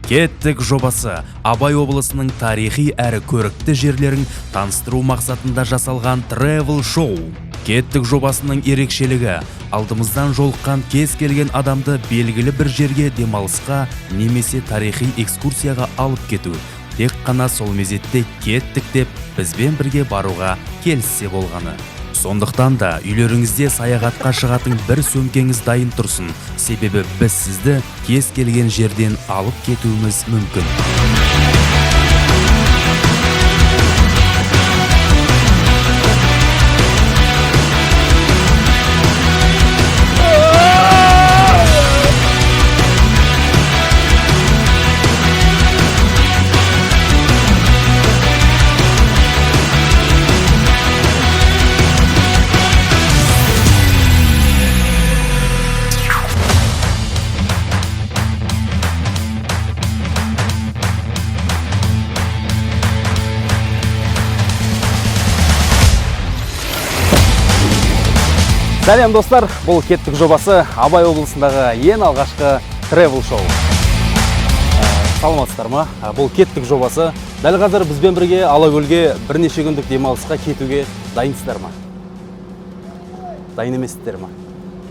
Кеттік жобасы Абай облысының тарихи әрі көрікті жерлерін таныстыру мақсатында жасалған travel шоу. Кеттік жобасының ерекшелігі: алдымыздан жолыққан кез келген адамды белгілі бір жерге демалысқа немесе тарихи экскурсияға алып кету. Тек қана сол мезетте кеттік деп бізбен бірге баруға келіссе болғаны. Сондықтан да үйлеріңізде саяхатқа шығатын бір сөмкеңіз дайын тұрсын, себебі біз сізді кез келген жерден алып кетуіміз мүмкін. Сәлем, достар! Бұл Кеттік жобасы, Абай облысындағы ең алғашқы travel шоу. Саламатсыздар ма? Бұл Кеттік жобасы. Дәл қазір бізбен бірге Алакөлге бірнеше күндік демалысқа кетуге дайынсыздар ма? Дайын емессіздер ма?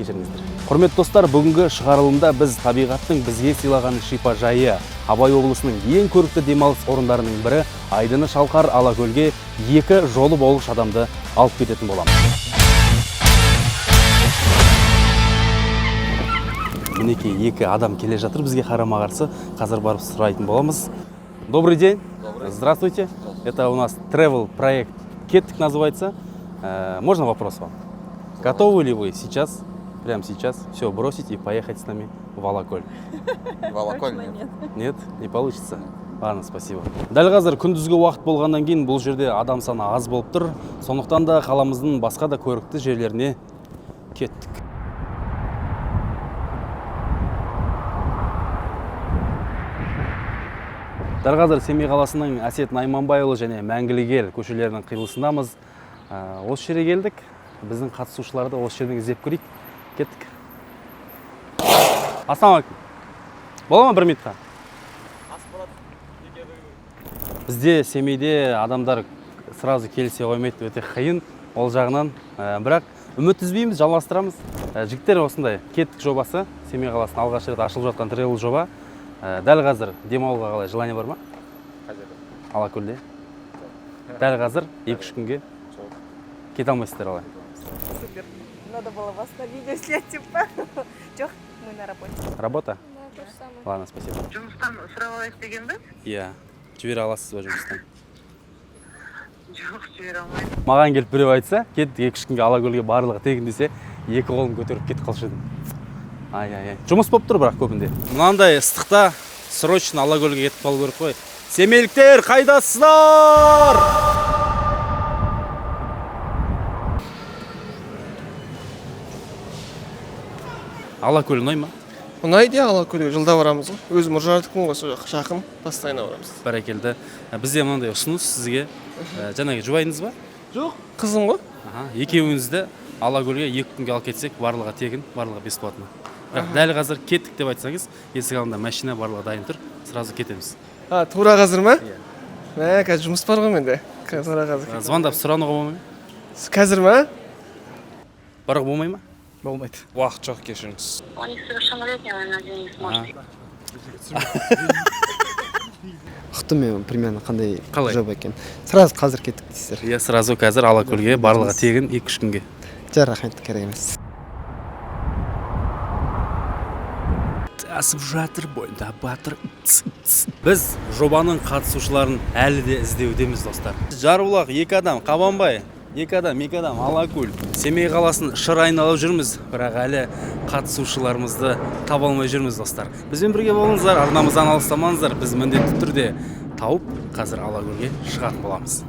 Кешіріңіздер. Құрметті достар, бүгінгі шығарылымда біз табиғаттың бізге сыйлаған шипажайы, Абай облысының ең көрікті демалыс орындарының бірі айдыны шалқар Алакөлге екі жолы болғыш адамды алып кететін боламыз. Мінекей, екі адам келе жатыр бізге қарама қарсы. Қазір барып сұрайтын боламыз. Добрый день. Здравствуйте. Это у нас travel проект «Кеттік» называется. Можно вопрос вам? Готовы ли вы сейчас, прямо сейчас, все бросить и поехать с нами в Алаколь? В Алаколь нет. Нет, не получится. Ладно, спасибо. Дәл қазір күндізгі уақыт болғаннан кейін бұл жерде адам саны аз болып тұр. Сондықтан да қаламыздың басқа да көрікті жерлеріне кеттік. Дәл қазір Семей қаласының Әсет Найманбайұлы және Мәңгілік ел көшелерінің қиылысындамыз. Осы жерге келдік. Біздің қатысушыларды осы жерден іздеп көрейік. Кеттік. Ассалаумағалейкум. Бола ма бір минутқа? Бізде Семейде адамдар сразу келісе қоймайды, өте қиын ол жағынан. Бірақ үміт үзбейміз, жалғастырамыз. Жігіттер, осындай Кеттік жобасы, Семей қаласында алғаш рет ашылып жатқан travel жоба. Дәл қазір демалуға қалай, желание бар ма? Алакөлде дәл қазір 2-3 күнге кете алмайсыздар алай? Супер. Надо было вас на видео снять, типа. Жоқ, мы на работе. Работа? Да, то же самое. Ладно, спасибо. Жұмыстан сұрап алайық деген бе? Иә, жібере аласыз ба жұмыстан? Жоқ, жібере алмаймын. Маған келіп біреу айтса, кеттік 2-3 күнге Алакөлге, барлығы тегін десе, екі қолым көтеріп кетіп қалушы едім. Ай, ай, ай, жұмыс болып тұр бірақ көбінде. Мынандай ыстықта срочно Алакөлге кетіп қалу керек қой. Семейліктер, қайдасыздар? Алакөл ұнай ма? Ұнайды, иә. Алакөлге жылда барамыз ғой. Өзім Үржардікімін ғой, сол жақ жақын, постоянно барамыз. Бәрекелді. Бізде мынандай ұсыныс сізге. Жаңағы жұбайыңыз ба? Жоқ, қызым ғой. Аха, екеуіңізді Алакөлге 2 күнге алып кетсек, барлығы тегін, барлығы бесплатно. Бірақ дәл қазір кеттік деп айтсаңыз, есік алдында машина, барлығы дайын тұр, сразу кетеміз. А, тура қазір ма? Иә. Мә, қазір жұмыс бар ғой менде. Қазір, тура қазір. Звондап сұрануға болмай ма? Қазір ма? Баруға болмай ма? Болмайды. Уақыт жоқ, кешіріңіз. Он несовершеннолетний, он один не сможет. Ұқтым мен примерно қандай Қалай? жоба екен. Сразу қазір кеттік дейсіздер? Иә, сразу қазір Алакөлге, барлығы тегін, 2-3 күнге. Жоқ, рахмет, керек емес. Асып жатыр бойында батыр. Біз жобаның қатысушыларын әлі де іздеудеміз, достар. Жарбұлақ екі адам, Қабанбай екі адам, екі адам, Алакөл. Семей қаласын шыр айналып жүрміз, бірақ әлі қатысушыларымызды таба алмай жүрміз, достар. Бізбен бірге болыңыздар, арнамыздан алыстамаңыздар. Біз міндетті түрде тауып, қазір Алакөлге шығатын боламыз.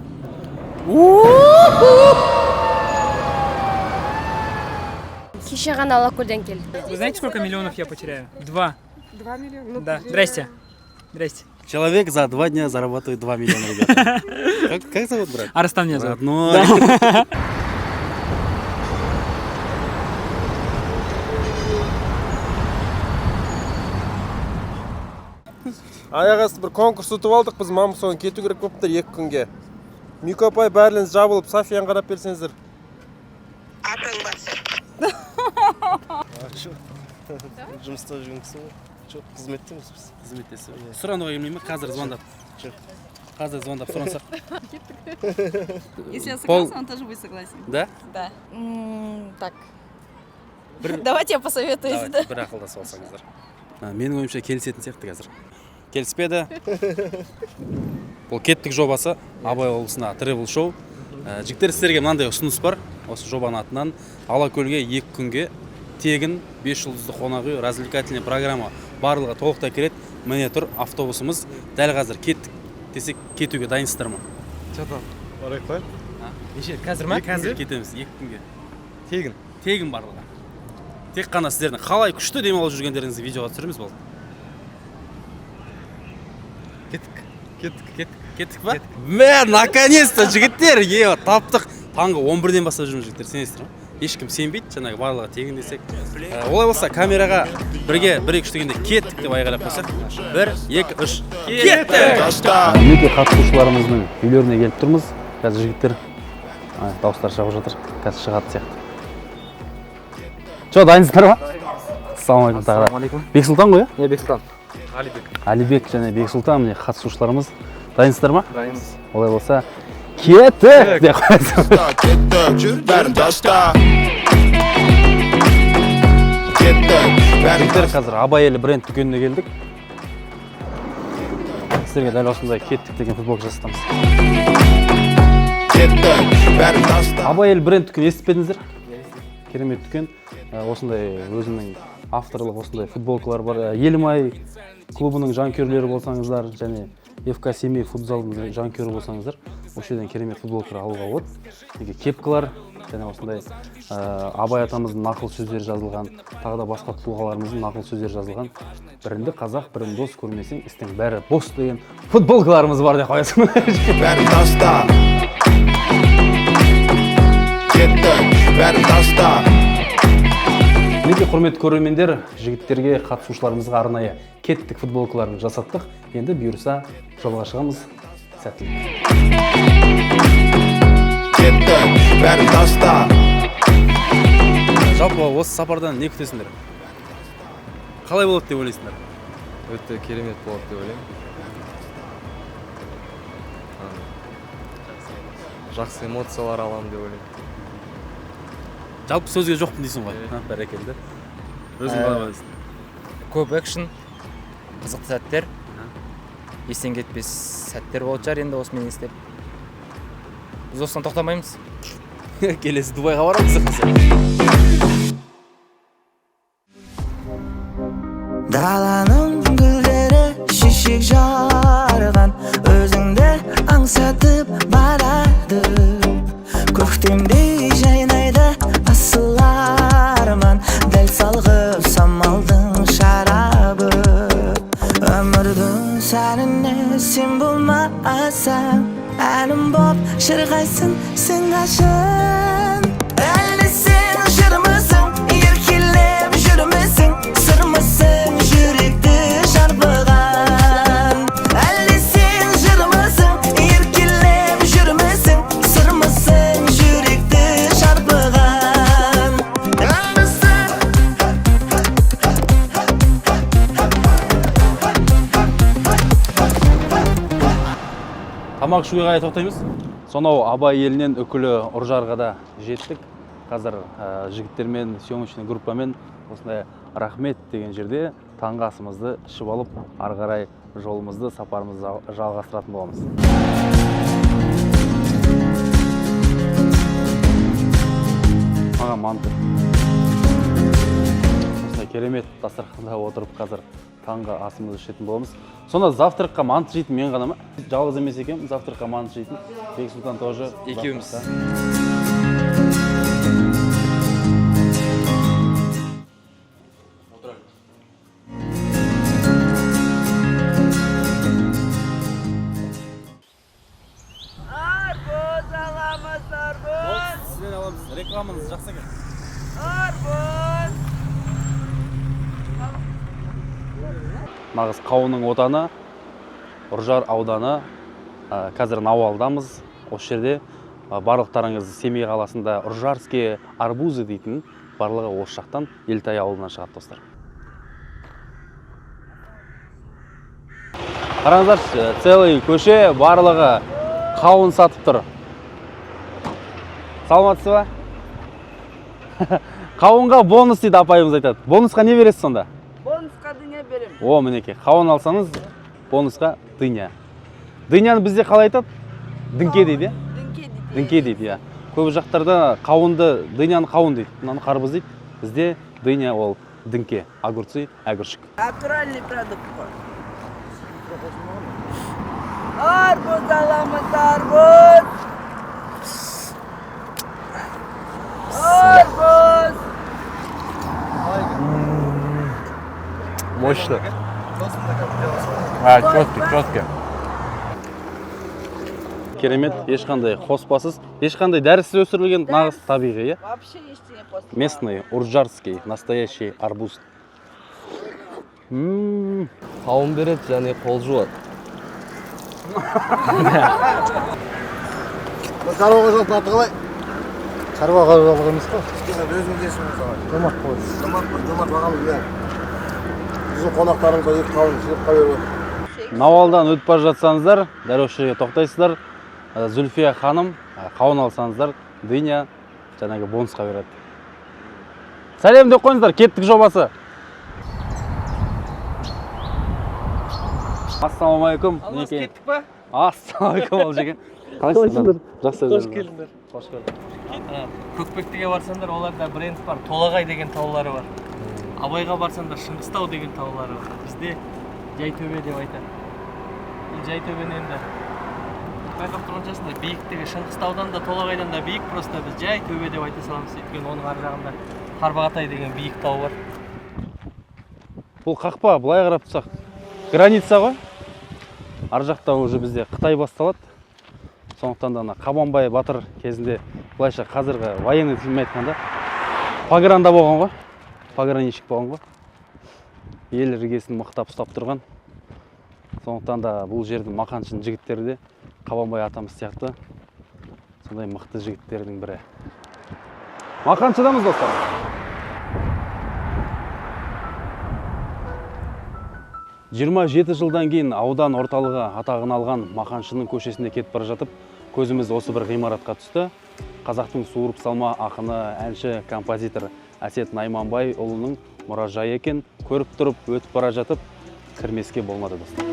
Кеше ғана Алакөлден келдік. Вы знаете, сколько миллионов я потеряю? 2. 2 миллиона? Ну, Да. Здрасте. Здрасте. Человек за 2 дня зарабатывает 2 миллиона, ребята. Как зовут, брат? Арыстан меня зовут. Родной. Аяқ асты бір конкурс ұтып алдық біз, мамық, соны кету керек болып тұр 2 күнге. Мико апай, бәріңіз жабылып, Софияны қарап берсеңіздер. Атың басы. Жұмыста жүрген кісі ғой. Жоқ, қызметтеміз біз. Қызметтесіз ба? Сұрануға келмей ме? Қазір звондап. Жоқ. Қазір звондап сұрансақ. Если я Пол- согласна, он тоже будет согласен. Да? Да. Так. Бір- Давайте я посоветуюсь. Давайте, бір ақылдасып алсаңыздар. Менің ойымша, келісетін сияқты қазір. Келіспеді. Бұл «Кеттік» жобасы, Абай облысына тревел шоу. Жігіттер, сіздерге мынандай ұсыныс бар. Осы жобаның атынан Алакөлге 2 күнге тегін, 5 жұлдызды қонақ үй, развлекательный программа барлығы толықтай кіреді. Міне тұр автобусымыз. Дәл қазір кеттік десек, кетуге дайынсыздар ма? Барайық па? Неше, қазір ма? Қазір кетеміз 2 күнге. Тегін. Тегін барлығы. Тек қана сіздердің қалай күшті демалып жүргендеріңізді видеоға түсіреміз, болды. Кеттік. Кеттік. Кеттік, кеттік па? Мә, наконец-то, жігіттер, е, таптық. Таңғы 11-ден бастап жүрміз, жігіттер, сенесіздер ма? Ешкім сенбейді, жаңағы барлығы тегін десек. Олай болса, камераға бірге бір, екі, үш дегенде «Кеттік» деп айғайлап қойсақ. Бір, екі, үш. Кеттік! Мінекей, қатысушыларымыздың үйлеріне келіп тұрмыз. Қазір жігіттер дауыстары шығып жатыр. Қазір шығатын сияқты. Че, дайынсыздар ма? Ассалаумағалейкум тағы да. Бексұлтан ғой, иә? Не, Бексұлтан. Әлібек және Бексұлтан, міне, қатысушыларымыз. Дайынсыздар ма? Дайынбыз. Олай болса, кеттік деп қоясың. Кеттік, жүр, бәрін таста. Кеттік, бәрін. Жігіттер, қазір Абай елі бренд дүкеніне келдік. Сіздерге дәл осындай «Кеттік» деген футболка жасатамыз. Кеттік, бәрін таста. Абай елі бренд дүкен естіп пе едіңіздер? Керемет дүкен. Осындай өзінің авторлық осындай футболкалар бар. Елімай клубының жанкүйерлері болсаңыздар және ФК Семей футзалының жанкүйері болсаңыздар, осы жерден керемет футболкалар алуға болады. Неге кепкалар және осындай Абай атамыздың нақыл сөздері жазылған, тағы да басқа тұлғаларымыздың нақыл сөздері жазылған, «Біріңді қазақ, бірің дос, көрмесең, істің бәрі бос» деген футболкаларымыз бар деп қоясың. Бәрін таста. Кеттік, бәрін таста. Мінекей, құрметті көрермендер, жігіттерге, қатысушыларымызға арнайы «Кеттік» футболкаларын жасаттық. Енді бұйырса, жолға шығамыз. Сәттілік! Кеттік, бәрін таста. Жалпы, осы сапардан не күтесіңдер? Қалай болады деп ойлайсыңдар? Өте керемет болады деп ойлаймын. Жақсы эмоциялар аламын деп ойлаймын. Жалпы, сөзге жоқпын дейсің ғой. Ха, бәрекелді. Өзің қалай ойлайсың? Көп экшн, қызықты сәттер, естен кетпес сәттер болатын шығар енді осымен естеп. Біз осыдан тоқтамаймыз. Келесі Дубайға барамыз. Даланың гүлдері шешек жарған, өзіңді аңсатып барады. Көктемдей жайнайды асыл арман, дәл салғып самалдың шарабы. Өмірдің сәніне сен болмасаң, әнім боп шырқайсың сен қашан? Әлде сен жырмысың, еркелеп жүрмісің, сырмысың жүректі шарпыған? Әлде сен жырмысың, еркелеп жүрмісің, сырмысың жүректі шарпыған? Әлде сен. Тамақ ішуге қалай тоқтаймыз? Сонау Абай елінен Үкілі Үржарға да жеттік. Қазір жігіттермен, съемочный группамен осындай «Рахмет» деген жерде таңғы асымызды ішіп алып, ары қарай жолымызды, сапарымызды жалғастыратын боламыз. Маған манты. Осындай керемет дастарханда отырып, қазір таңғы асымызды ішетін боламыз. Сонда завтракқа манты жейтін мен ғана ма? Жалғыз емес екенмін завтракқа манты жейтін. Бексұлтан тоже. Екеуміз. Завтракта. Арбуз аламыз, арбуз! Сізден аламыз, рекламаңыз жақсы екен. Арбуз! Нағыз қауынның отаны Үржар ауданы. Қазір Науалдамыз. Осы жерде барлықтарыңыз Семей қаласында Үржарские арбузы дейтін барлығы осы жақтан Елтай ауылынан шығады достар. Қараңыздаршы, целый көше барлығы қауын сатып тұр. Саламатсыз ба? Қауынға бонус дейді апайымыз айтады. Бонусқа не бересіз сонда? Бонусқа дыня беремін. О, мінекей, қауын алсаңыз бонусқа дыня. Дыняны бізде қалай айтады? Діңке дейді, иә? Діңке дейді. Діңке дейді, иә. Көп жақтарда қауынды, дыняны қауын дейді, мынаны қарбыз дейді. Бізде дыня ол діңке, огурцы, әгіршік. Натуральный продукт қой. Арбуз аламыз, арбуз. Арбуз. Мощно. А, четкий, четкий. Керемет, ешқандай қоспасыз, ешқандай дәрісіз өсірілген нағыз табиғи, иә? Вообще ештеңе қоспаған. Местный, уржарский, настоящий арбуз. Қауын береді және қол жуады. Шаруа қожалықтың аты қалай? Шаруа қожалығы емес қой. Өзіңіз есіміңіз қалай? Жомарт қой. Жомарт, Жомарт ағамыз, иә. Біздің қонақтарымызға екі қауын сыйлыққа беріп отыр. Науалдан өтіп бара жатсаңыздар, дәл осы жерге тоқтайсыздар. Зүлфия ханым, қауын алсаңыздар, дыня жаңағы бонусқа береді. Сәлем деп қойыңыздар, кеттік жобасы. Ассалаумағалейкум. Алмас, кеттік па? Ассалаумағалейкум, Олжеке. Қалайсыздар? Жақсы. Қош келдіңдер. Қош көрдік. Көкпектіге барсаңдар, оларда бренд бар, Толағай деген таулары бар. Абайға барсаңдар, Шыңғыстау деген таулары бар. Бізде Жайтөбе деп айтады. Бұл Жайтөбені енді байқап тұрған шығарсыңдар, биіктігі Шыңғыстаудан да Толағайдан да биік, просто біз Жайтөбе деп айта саламыз, өйткені оның ар жағында Тарбағатай деген биік тау бар. Бұл қақпа, былай қарап тұрсақ, граница ғой. Ар жақта уже бізде Қытай басталады. Сондықтан да ана Қабанбай батыр кезінде, былайша қазіргі военный тілмен айтқанда, погранда болған ғой, пограничник болған ғой. Ел іргесін мықтап ұстап тұрған. Сондықтан да бұл жердің мақаншының жігіттері де Қабанбай атамыз сияқты сондай мықты жігіттердің бірі. Мақаншыдамыз достар. 27 жылдан кейін аудан орталығы атағын алған Мақаншының көшесінде кетіп бара жатып, көзіміз осы бір ғимаратқа түсті. Қазақтың суырып салма ақыны, әнші, композитор Әсет Найманбай ұлының мұражайы екен. Көріп тұрып, өтіп бара жатып, кірмеске болмады достар.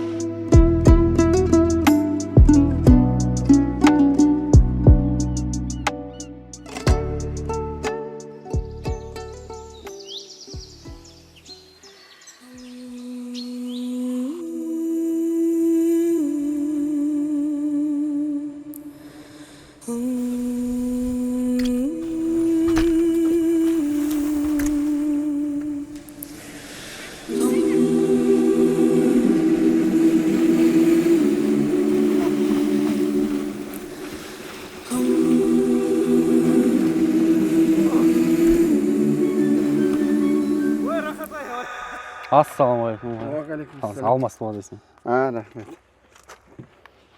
Ассалаумағалейкум. Уағалейкум. Алмас болады есімі. Рахмет.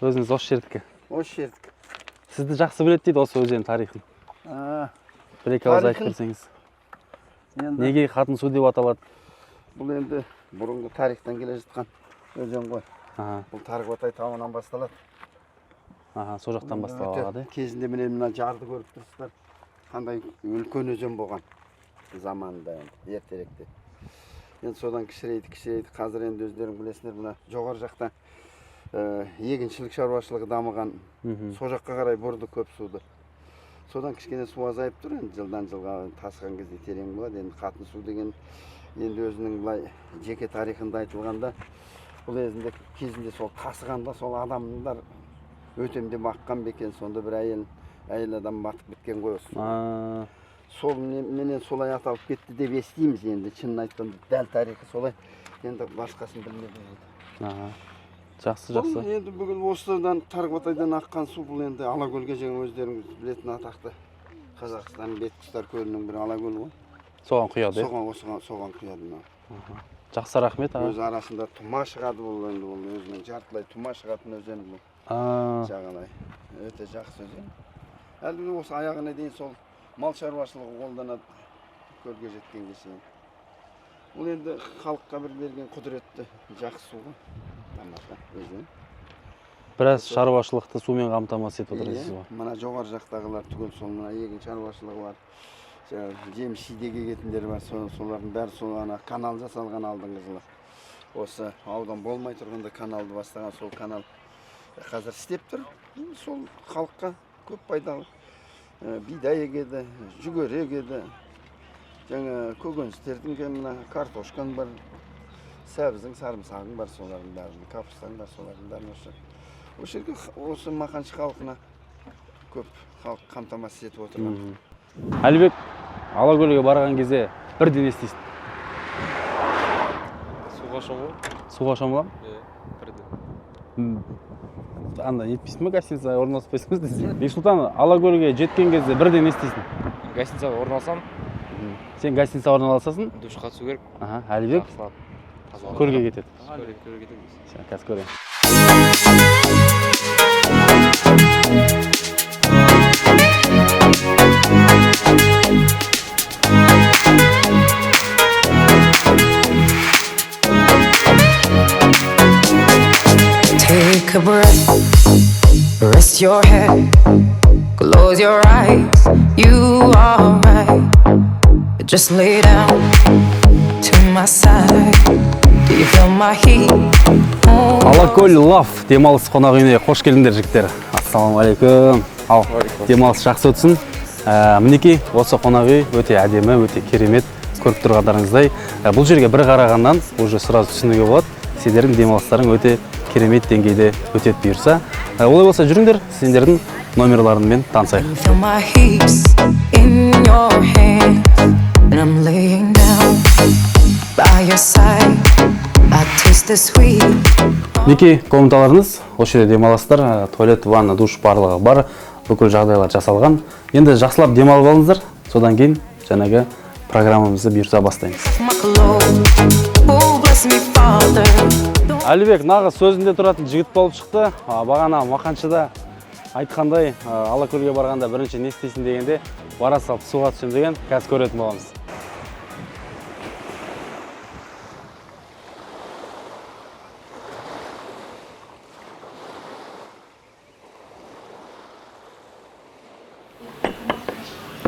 Өзіңіз осы жердікі. Осы жердікі. Сізді жақсы біледі дейді осы өзен тарихын. Бір екі ауыз айтып берсеңіз. Неге Қатын су деп аталады? Бұл енді бұрынғы тарихтан келе жатқан өзен ғой. Бұл Тарбағатай тауынан басталады. Сол жақтан басталады. Кезінде міне мына жарды көріп тұрсыздар. Қандай үлкен өзен болған заманында енді, ертеректе. Енді содан кішірейді, кішірейді. Қазір енді өздерің білесіңдер, мына жоғары жақта егіншілік шаруашылығы дамыған. Сол жаққа қарай бұрды көп суды. Содан кішкене су азайып тұр енді, жылдан жылға тасыған кезде терең болады. Енді Қатын су деген енді өзінің былай жеке тарихында айтылғанда, бұл кезінде сол тасығанда сол адамдар өтем деп аққан ба екен, сонда бір әйел адам батып кеткен ғой осы. Сол менен солай аталып кетті деп естиміз енді, шынын айтқанда дәл тарихы солай, енді басқасын білмедім енді. Жақсы, жақсы. Бұл енді бүгін осыдан Тарбағатайдан аққан су, бұл енді Алакөлге жаңа өздеріңіз білетін атақты Қазақстанның беткі ұстар көлінің бірі Алакөл ғой. Соған құяды, иә? Соған, осыған, соған құяды мынау. Жақсы, рахмет аға. Өз арасында тұма шығады бұл енді, бұл өзінің жартылай тұма шығатын өзен бұл. Жағалай. Өте жақсы өзен. Әлі осы аяғына дейін сол мал шаруашылығы қолданады көлге жеткенге шейін. Бұл енді халыққа бір берген құдіретті жақсы су ғой. Тамаша өзен. Біраз шаруашылықты сумен қамтамасыз етіп отыр дейсіз ғой. Мына жоғары жақтағылар түгел сол мына егін шаруашылығы бар. Жаңағы жеміс жидек егетіндер бар, солардың бәрі сол ана канал жасалған алдыңғы жылы. Осы аудан болмай тұрғанда каналды бастаған, сол канал қазір істеп тұр. Сол халыққа көп пайдалы. Бидай егеді, жүгері егеді. Жаңа көкөністердің мына картошкаң бар, сәбіздің, сарымсағың бар, солардың бәрін, капустаң бар, солардың бәрін осы. Осы жерге осы Мақаншы халқына көп халық қамтамасыз етіп отырған. Әлібек, Алакөлге барған кезде бірден не істейсің? Суға шомылу. Суға шомыламын? Иә, бірден. Анда нетпейсің ба, гостиницаға орналаспайсың ба десең? Бексұлтан, Алакөлге жеткен кезде бірден не істейсің? Гостиницаға орналасам. Сен гостиницаға орналасасың? Душқа түсу керек. Аха, Әлібек Жақсылап, тазалап. көлге кетеді. Көлге кетеміз. Сен қазір көремін. Take a breath, rest your head, close your eyes, you are right. Just lay down to my side. Do you feel my heat? Алакөл Лав демалыс қонақ үйіне қош келдіңдер, жігіттер. Ассалаумағалейкум. Ал, демалыс жақсы өтсін. Мінекей, осы қонақ үй өте әдемі, өте керемет, көріп тұрғандарыңыздай. Бұл жерге бір қарағаннан уже сразу түсінуге болады. Сендердің демалыстарың өте керемет деңгейде өтеді бұйырса. Олай болса жүріңдер, сендердің номерларыңмен танысайық. Feel my hips in your hands, and I'm laying down by your side. I taste the sweet. Мінекей, комнаталарыңыз, осы жерде демаласыздар, туалет, ванна, душ барлығы бар, бүкіл жағдайлар жасалған. Енді жақсылап демалып алыңыздар, содан кейін жаңағы программамызды бұйырса бастаймыз. My clothes, oh bless me, Father. Әлібек нағыз сөзінде тұратын жігіт болып шықты. Бағана Мақаншыда айтқандай, Алакөлге барғанда бірінші не істейсің дегенде, бара салып суға түсемін деген, қазір көретін боламыз.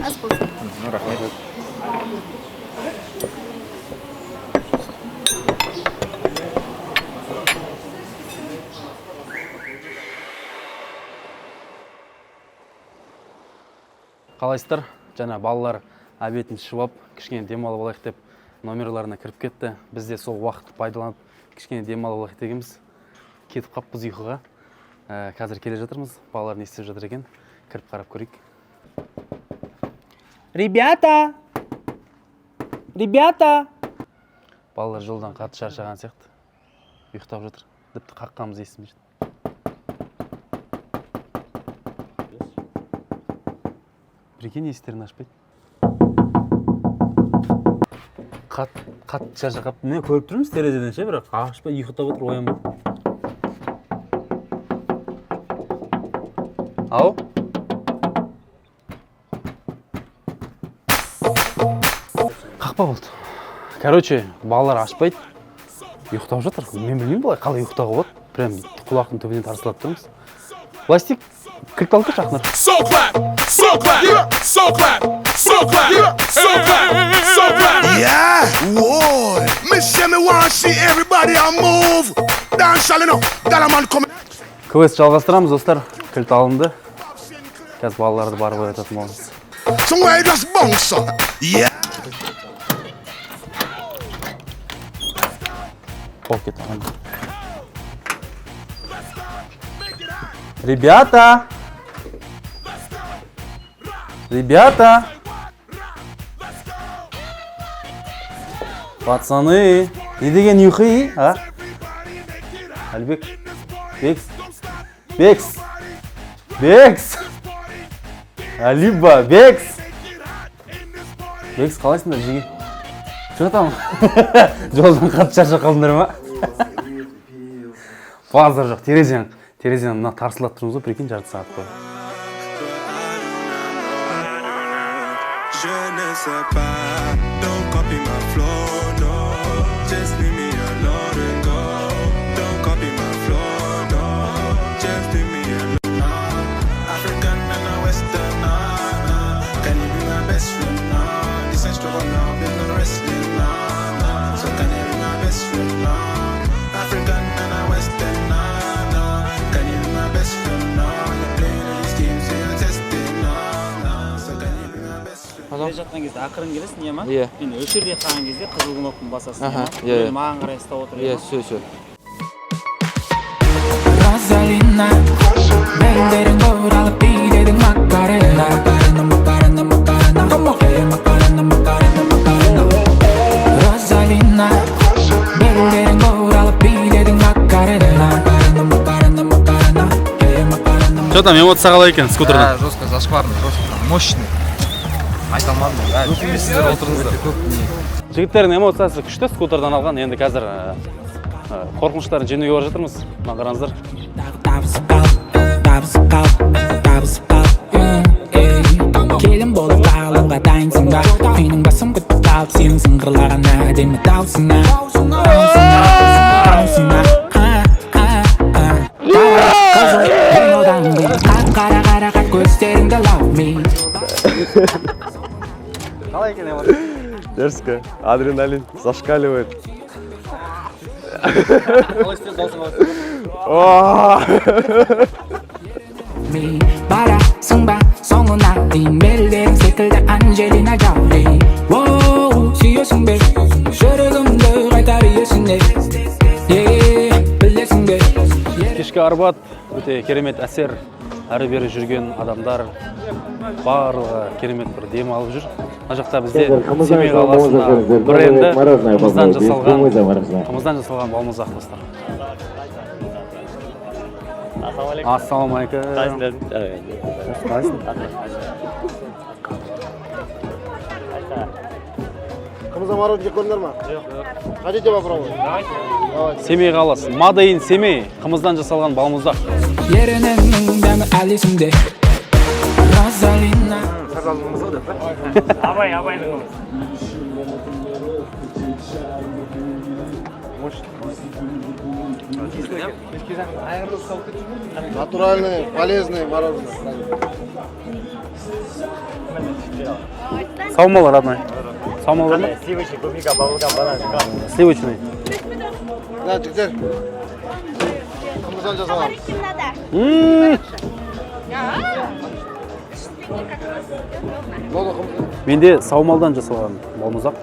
Ас болсын. Рахмет. Қалайсыздар? Жаңа балалар обедін ішіп алып, кішкене демалып алайық деп номерларына кіріп кетті. Біз де сол уақытты пайдаланып, кішкене демалып алайық дегенбіз. Кетіп қаппыз ұйқыға. Қазір келе жатырмыз. Балалар не істеп жатыр екен? Кіріп қарап көрейік. Ребята! Ребята! Балалар жолдан қатты шаршаған сияқты. Ұйықтап жатыр. Тіпті қаққанымыз естімей жатыр. Прикинь, есіктерін ашпайды. Қатты шаршап қалыпты. Міне көріп тұрмыз терезеден ше, бірақ ашпай ұйықтап отыр, оянбайды. Ау? Қақпа болды. Короче, балалар ашпайды. Ұйықтап жатыр. Мен білмеймін былай қалай ұйықтауға болады. Прям құлақтың түбінен тарсылап тұрмыз. Пластик кілт алып тұршы, Ақнұр. So clap, so clap, so clap, so clap, so clap, so clap. Yeah, whoa. Me say me want see everybody a move. Dance all enough. That a man come. Квест жалғастырамыз, достар. Кілт алынды. Қазір балаларды барып оятатын боламыз. Somewhere you just bounce up. Yeah. Болып кетті. Ребята! Ребята! Пацаны! Не деген ұйқы, а? Әлібек! Бекс! Бекс! Бекс! Әлиба! Бекс! Бекс, қалайсыңдар, жеге? Че там? Жолдан қатты шаршап қалдыңдар ма? Базар жоқ, терезені мына тарсылдатып тұрмыз ғой, прикинь, жарты сағат бойы. Je ne sais pas, don't copy my flow, no. Just leave me alone and go. Don't copy my flow, no. Just leave me alone. African and a Western, nah, nah. Can you be my best friend, nah? This ain't struggle now, been no wrestling, nah, nah. So can you be my best friend, nah? African and a Western, nah, nah. Can you be my best friend, nah? You're playing all these games, so you're testing, nah, nah. So can you be my best friend? Келе жатқан кезде ақырын келесің, иә ма? Иә. Мен осы жерде қалған кезде қызыл кнопканы басасың, Аха, иә ма? иә, иә. Мен маған қарай ұстап отыр, Иә, иә ма? все, все. Розалина, белдерің оралып биледің Макарена. Макарена, Макарена, Макарена. Макарена, Макарена, Макарена. Розалина, белдерің оралып биледің Макарена. Макарена, Макарена, Макарена. Макарена. Че там, эмоция қалай екен скутердан? Да, жестко, зашкварный, жестко, мощный. Айта алмадым. Өкінбейсіздер, отырыңыздар. Көп не. Жігіттердің эмоциясы күшті, скутердан алған. Енді қазір қорқыныштарын жеңуге бара жатырмыз. Мына қараңыздар. Табысып қалып, табысып қалып, табысып қалып, ей. Келін болып қалуға дайынсың ба? Менің басым бітіп қалып, сенің сыңғырлаған әдемі даусыңа. Даусыңа, даусыңа, а, а, а. Давай, қызыл, мен одан бері қап-қара қарақат көздеріңді love me. Қалай екен эмоция? Дерзко, адреналин зашкаливает. Қалай істеді, даусың қалай істеді? Me барасың ба соңына дейін, белдерің секілді Анджелина Джоли. Воу, сүйесің бе жүрегімді қайтар иесіне? Е, білесің бе? Кешкі Арбат өте керемет әсер. Әрі бері жүрген адамдар барлығы керемет бір дем алып жүр. Мына жақта бізде Семей қаласында бренді қымыздан жасалған балмұздақ, достар. Ассалаумағалейкум. Қалайсың? Қымыздан мороженое жеп көрдіңдер ма? Жоқ. Хотите попробовать? Давайте. Семей қаласы, Made in Семей, қымыздан жасалған балмұздақ. Ерініңнің дәмі әлі есімде. Розалина. Абай, абайдың қымызы. Натуральный, полезный мороженое. Саумал, родной. Саумал бар ма? Сливочный, клубника, баблгам, банан. Сливочный. Мына жігіттер, қымыздан жасалған. Болды, қымыз. Менде саумалдан жасалған балмұздақ.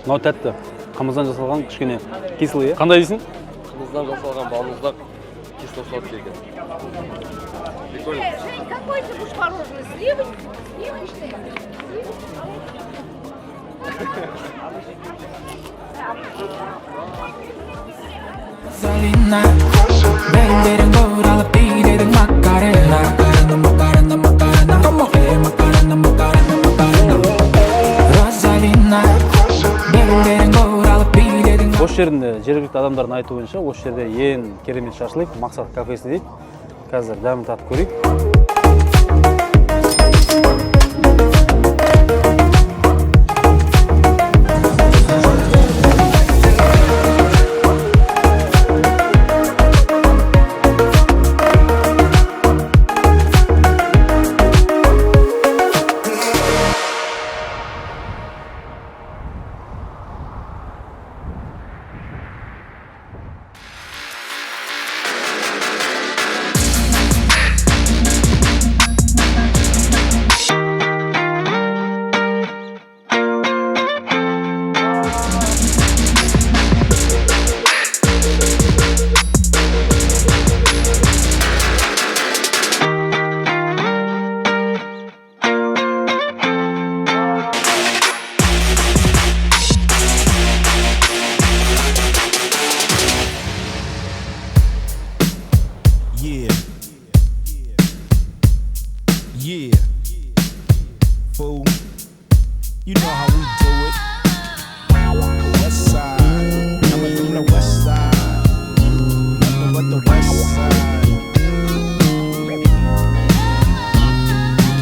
Мынау тәтті. Қымыздан жасалған кішкене кислый, иә? Қандай дейсің? Қымыздан жасалған балмұздақ кисло-сладкий екен. Прикольно. Жень, какой ты будешь мороженое? Сливочный? Сливочный? Розалина, белдерің оралып биледің Макарена. Макарена, Макарена, Макарена. Макарена, Макарена, Макарена. Розалина, белдерің оралып биледің. Осы жерінде жергілікті адамдардың айтуынша, осы жерде ең керемет шашлык Мақсат кафесі дейді. Қазір дәмін татып көрейік. but the west side.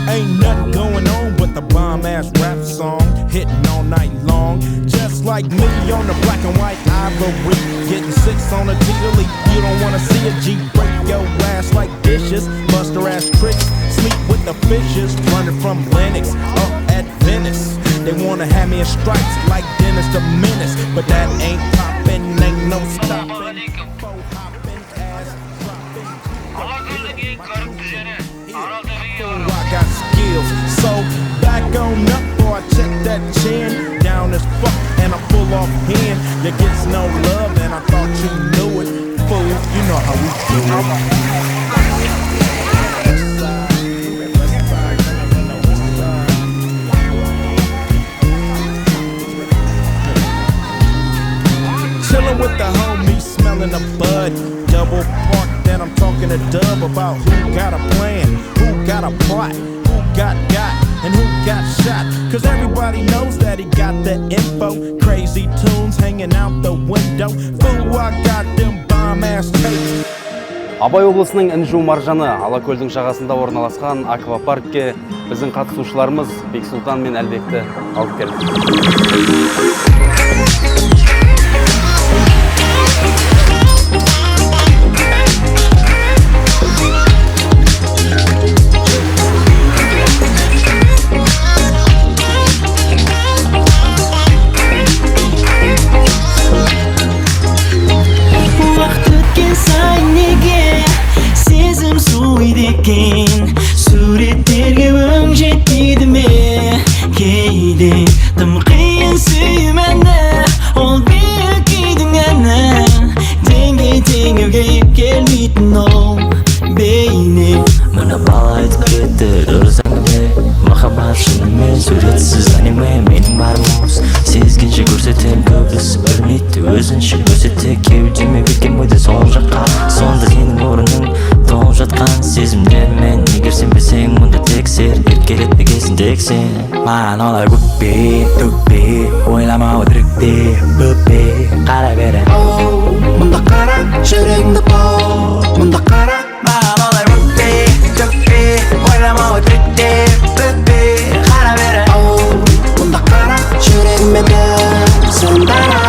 Ain't nothing going on but the bomb ass rap song, hitting all night long. Just like me on the black and white ivory, getting six on a T-leaf. You don't wanna see a G break your ass like dishes, buster ass tricks, sleep with the fishes, running from Lennox up at Venice. They wanna have me in stripes like Dennis the Menace, but that ain't poppin', ain't no stopping. I got skills, so back on up, boy, I check that chin. Down as fuck, and I'm full off hand. You gets no love, and I thought you knew it. Fool, you know how we do it. Chillin' with the homies, smelling a bud. Double park, then I'm talking to Dub about who got a plan, who got a plot, who got got, and who got shot. Cause everybody knows that he got the info. Crazy tunes hanging out the window. Fool, I got them bomb ass tapes. Абай облысының інжу маржаны Алакөлдің жағасында орналасқан аквапаркке біздің қатысушыларымыз Бексұлтан мен Әлбекті алып келді. Уақыт өткен сайын неге сезім суиды екен, суреттерге өң жетпейді ме? Кейде тым қиын сүю мәні, ол биік күйдің әні. Теңдей теңеуге келмейтін ол бейне. Мына бала айтып кетті дұрыс әңгіме, махаббат шынымен суретсіз аниме. Менің барым осы сезгенше көрсетем, көбісі білмейді өзінше көрсетсе, кеудеме біткен ойды сол жаққа. Сонда сенің орның толып жатқан сезімдермен, егер сенбесең онда тексер, еркелетпегесін тек сен. Маған олай өкпе төкпе, ойлама өтірікте бөпе, қара бері. Мұнда қара жүрегіңді бау, мұнда қара. Маған олай өкпе төкпе, ойлама өтірікте бөпе, қара бері. Мұнда қара жүрегіме бір сен дара.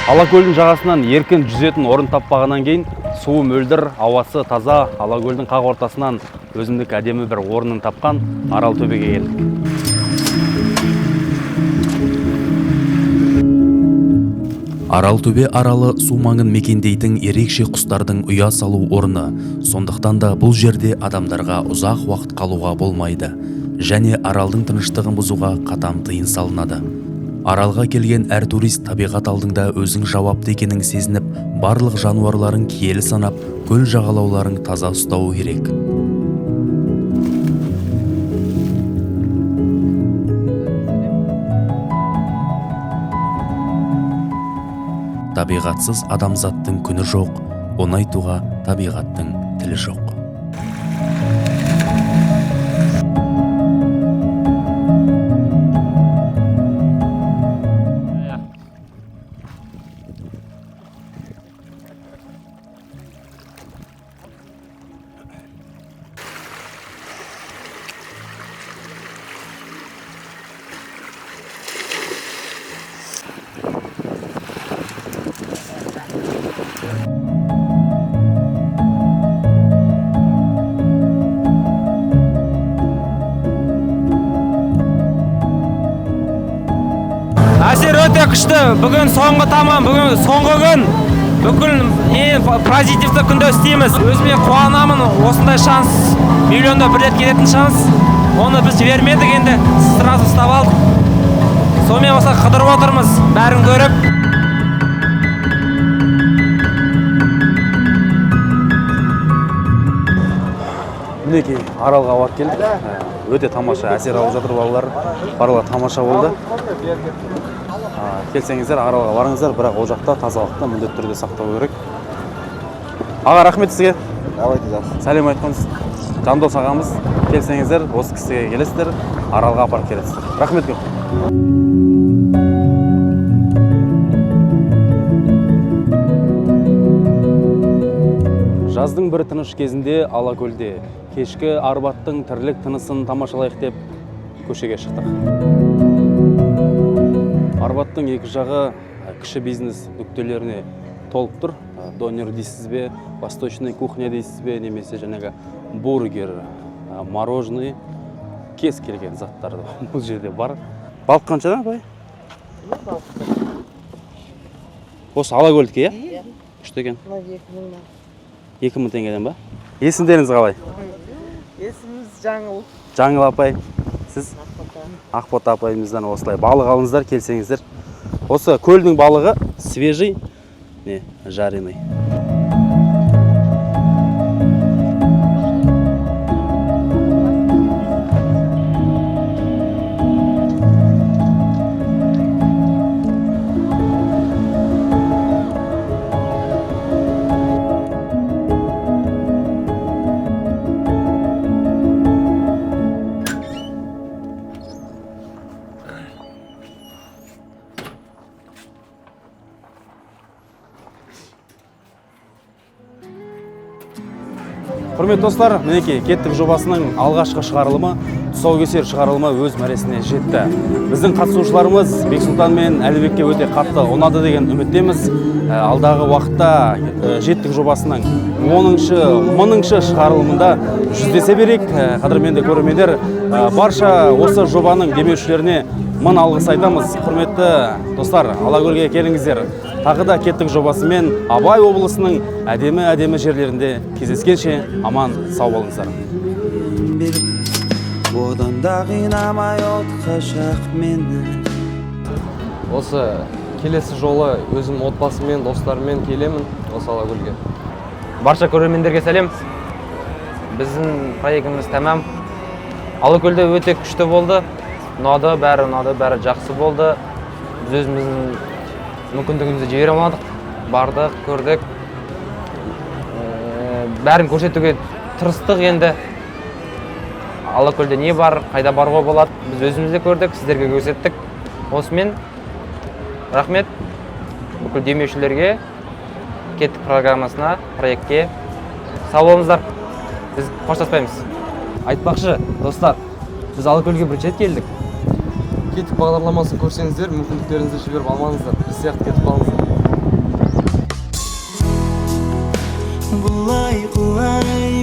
Алакөлдің жағасынан еркін жүзетін орын таппағаннан кейін суы мөлдір, ауасы таза Алакөлдің қақ ортасынан өзіндік әдемі бір орнын тапқан Арал төбеге келдік. Арал төбе аралы су маңын мекендейтін ерекше құстардың ұя салу орны. Сондықтан да бұл жерде адамдарға ұзақ уақыт қалуға болмайды және аралдың тыныштығын бұзуға қатаң тыйым салынады. Аралға келген әр турист табиғат алдында өзің жауапты екенін сезініп, барлық жануарларын киелі санап, көл жағалауларын таза ұстауы керек. Табиғатсыз адамзаттың күні жоқ, оны айтуға табиғаттың тілі жоқ. Әсер өте күшті. Бүгін соңғы тамам, бүгін соңғы күн. Бүкіл ең позитивті күнді істейміз. Өзіме қуанамын, осындай шанс, миллионда бір рет келетін шанс. Оны біз жібермедік енді, сразу ұстап алдық. Сонымен осылай қыдырып отырмыз, бәрін көріп. Мінекей Аралға барып келдік. Өте тамаша әсер алып жатыр балалар. Барлығы тамаша болды. Келсеңіздер Аралға барыңыздар, бірақ ол жақта тазалықты міндетті түрде сақтау керек. Аға, рахмет сізге. Давайте, жақсы. Сәлем айтқанбыз. Жандос ағамыз, келсеңіздер, осы кісіге келесіздер, Аралға апарып келесіздер. Рахмет көп. Жаздың бір тыныш кезінде Алакөлде кешкі Арбаттың тірлік тынысын тамашалайық деп көшеге шықтық. Арбаттың екі жағы кіші бизнес нүктелеріне толып тұр. Донер дейсіз бе, восточный кухня дейсіз бе, немесе жаңағы бургер, мороженое, кез келген заттар бұл жерде бар. Балық қаншадан, апай? Осы Алакөлдікі, иә? Күшті екен. 2000 теңгеден ба? Есімдеріңіз қалай? Есіміміз Жаңыл. Жаңыл апай, сіз? Ақбота апайымыздан осылай балық алыңыздар, келсеңіздер. Осы көлдің балығы свежий, не, жареный. Құрметті достар, мінекей Кеттік жобасының алғашқы шығарылымы, тұсаукесер шығарылымы өз мәресіне жетті. Біздің қатысушыларымыз Бексұлтан мен Әлібекке өте қатты ұнады деген үміттеміз. Алдағы уақытта Жеттік жобасының 10-шы, 1000-шы шығарылымында жүздесе берейік. Қадірменді көрермендер, барша осы жобаның демеушілеріне мың алғыс айтамыз. Құрметті достар, Алакөлге келіңіздер. Тағы да Кеттік жобасымен Абай облысының әдемі-әдемі жерлерінде кездескенше аман сау болыңыздар. Одан да қинамай отқа жақ мені. Осы келесі жолы өзім отбасыммен, достарыммен келемін осы Алакөлге. Барша көрермендерге сәлем. Біздің проектіміз тәмам. Алакөлде өте күшті болды. Ұнады, бәрі ұнады, бәрі жақсы болды. Біз өзіміздің мүмкіндігімізді жібере алмадық. Бардық, көрдік. Бәрін көрсетуге тырыстық енді. Алакөлде не бар, қайда баруға болады, біз өзіміз де көрдік, сіздерге көрсеттік. Осымен рахмет бүкіл демеушілерге, Кеттік программасына, проектке. Сау болыңыздар. Біз қоштаспаймыз. Айтпақшы, достар, біз Алакөлге бірінші рет келдік. Кеттік бағдарламасын көрсеңіздер, мүмкіндіктеріңізді жіберіп алмаңыздар. Біз сияқты кетіп қалыңыздар. Бұлай құлай